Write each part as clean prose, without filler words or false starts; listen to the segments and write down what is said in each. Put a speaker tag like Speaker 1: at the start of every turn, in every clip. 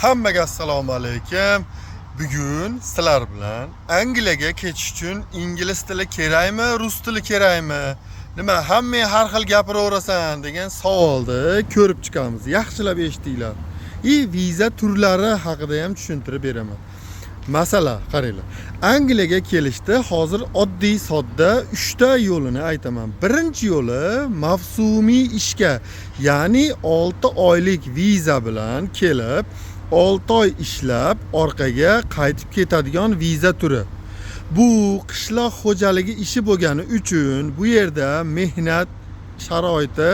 Speaker 1: Hammaga assalomu alaykum. Bugun sizlar bilan Angliyaga ketish uchun ingliz tili kerakmi, rus tili kerakmi? Nima hamma har xil gapiraverasan degan savolni ko'rib chiqamiz. Yaxshilab eshitinglar. И viza turlari haqida ham tushuntirib beraman. Masala, qaranglar. Angliyaga kelishda hozir oddiy sodda 3 ta yo'lini aytaman. Birinchi yo'li mavsumiy ishga, ya'ni 6 oylik viza bilan kelib, 6 oy ishlab, orqaga qaytib ketadigan viza turi. Bu qishloq xo'jaligi ishi bo'lgani uchun bu yerda mehnat sharoiti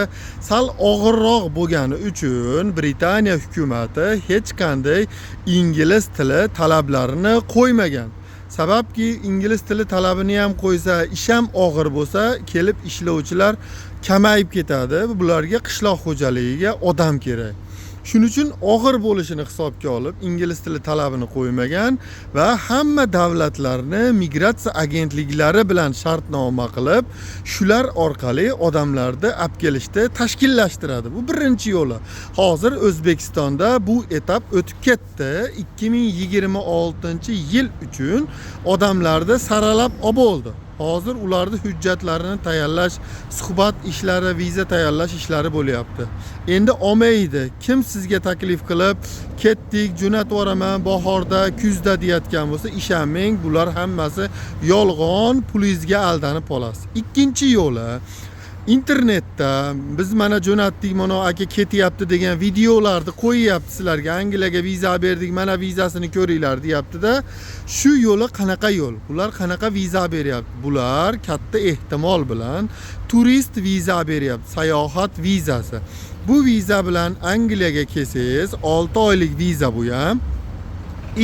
Speaker 1: sal og'irroq bo'lgani uchun Britaniya hukumati hech qanday ingliz tili talablarini qo'ymagan. Sababki ingliz tili talabini ham qo'ysa, ish ham og'ir bo'lsa, kelib ishlovchilar kamayib ketadi. Bularga qishloq xo'jaligiga odam kerak. Shuning uchun og'ir bo'lishini hisobga olib, ingliz tili talabini qo'ymagan va hamma davlatlarni migratsiya agentliklari bilan shartnoma qilib, shular orqali odamlarni olib kelishni tashkillashtiradi. Bu birinchi yo'li. Hozir O'zbekistonda bu etap o'tib ketdi. 2026-yil uchun odamlarni saralab olib bo'ldi. Hozir ularni hujjatlarini tayyorlash, suhbat ishlari, viza tayyorlash ishlari bo'lyapti. Endi olmaydi. Kim sizga taklif qilib, ketdik, jo'natib yuboraman bahorda, kuzda deyotgan bo'lsa, ishonmang, bular hammasi yolg'on, pulingizga aldanib qolasiz. Ikkinchi yo'li, internetda biz mana jo'natdik, mana aka ketyapti degan videolarni qo'yyapti sizlarga. Angliyaga viza berdik, mana vizasini ko'ringlar deyapti-da. Shu yo'li qanaqa yo'l? Bular qanaqa viza beryapti? Bular katta ehtimol bilan turist viza beryapti, sayohat vizasi. Bu viza bilan Angliyaga kelsangiz, 6 oylik viza bu ham.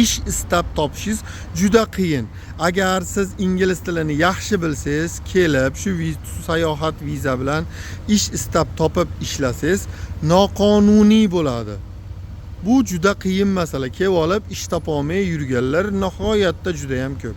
Speaker 1: Ish istab topishingiz juda qiyin. Agar siz ingliz tilini yaxshi bilsangiz, kelib shu sayohat viza bilan ish istab topib ishlasangiz, noqonuniy bo'ladi. Bu juda qiyin masala. Kelib olib ish topolmay yurganlar nihoyatda juda ham ko'p.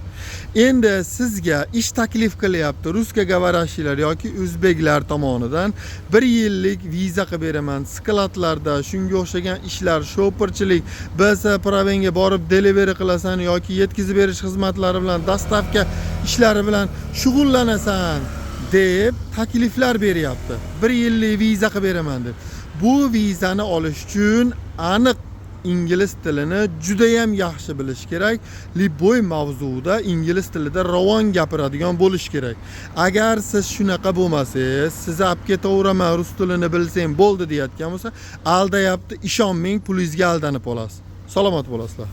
Speaker 1: Endi sizga ish taklif qilyapti русскоговорящий lar yoki o'zbeklar tomonidan 1 yillik viza qilib beraman. Skladlarda shunga o'xshagan ishlar, sho'pirchilik, BS Provenga borib delivery qilasan yoki yetkazib berish xizmatlari bilan, доставка ishlari bilan shug'ullanasan deb takliflar beryapti. 1 yillik viza qilib beraman deb. Bu vizani olish uchun aniq ingliz tilini judayam yaxshi bilish kerak. Любой mavzuda ingliz tilida ravon gapiradigan bo'lish kerak. Agar siz shunaqa bo'lmasangiz, sizni olib ketaveraman, rus tilini bilsang bo'ldi deyotgan bo'lsa, aldayapti, ishonmang, pulingizga aldanib qolasiz. Salomat bo'lasizlar.